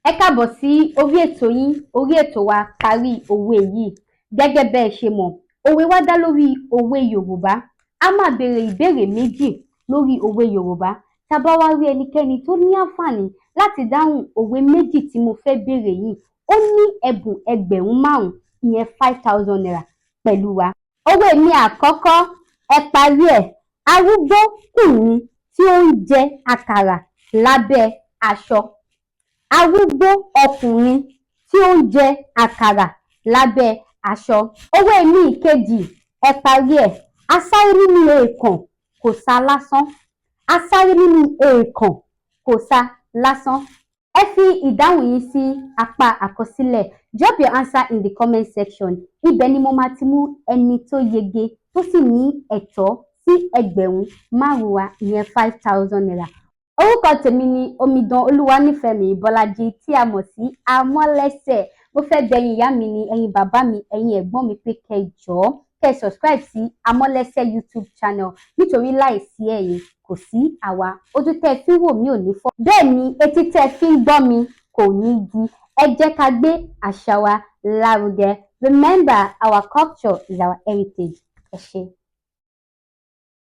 Ẹ káàbọ̀ sí orí ètò yín, orí ètò wa, Parí Òwe Yìí. Gẹ́gẹ́ bẹ́ ẹ ṣe mọ̀, òwe wa dá lórí òwe Yorùbá. A máa béèrè ìbéèrè méjì lórí òwe Yorùbá. Tá a bá wá rí ẹnikẹ́ni tó ní àǹfààní láti dáhùn òwe méjì tí mo fẹ́ béèrè yìí, ó ní ẹ̀bùn 5,000, ìyẹn ₦5,000 pẹ̀lú wa. Òwe mi àkọ́kọ́, ẹ parí ẹ̀: arúgbó kùnrin tí ó ń jẹ àkàrà lábẹ́ aṣọ. Arúgbó ọkùnrin tí ó ń jẹ àkàrà lábẹ́ aṣọ. Òwe mi ìkejì, ẹ parí ẹ̀: asáré nínú èèkàn kò sá lásán. Asáré nínú èèkàn kò sá lásán. Ẹ fi ìdáhùn yín sí apá àkọsílẹ̀. Drop your answer in the comment section. Ibẹ̀ ni mo máa ti mú ẹni tó yege tó sì ní ẹ̀tọ́ sí 5,000 wa, ìyẹn ₦5,000. Orúkọ tèmi ni Omidan Olúwanífẹ̀mí Bọ́lájí, tí a mọ̀ sí Amọ́lẹ́sẹ̀. Mo fẹ́ bẹ̀ ẹ̀yin ìyá mi ni, ẹ̀yin bàbá mi, ẹ̀yin ẹ̀gbọ́n mi pé kẹ́ ẹ jọ̀ọ́, kẹ́ ẹ subscribe sí Amọ́lẹ́sẹ̀ YouTube channel, nítorí láìsí ẹ̀yin, kò sí àwa. Ojú tẹ́ ẹ fi ń wò mí ò ní fọ́, bẹ́ẹ̀ ni etí tẹ́ ẹ fi ń gbọ́ mi kò ní di. Ẹ jẹ́ ká gbé àṣà wa lárugẹ. Remember, our culture is our heritage. Ẹ ṣé.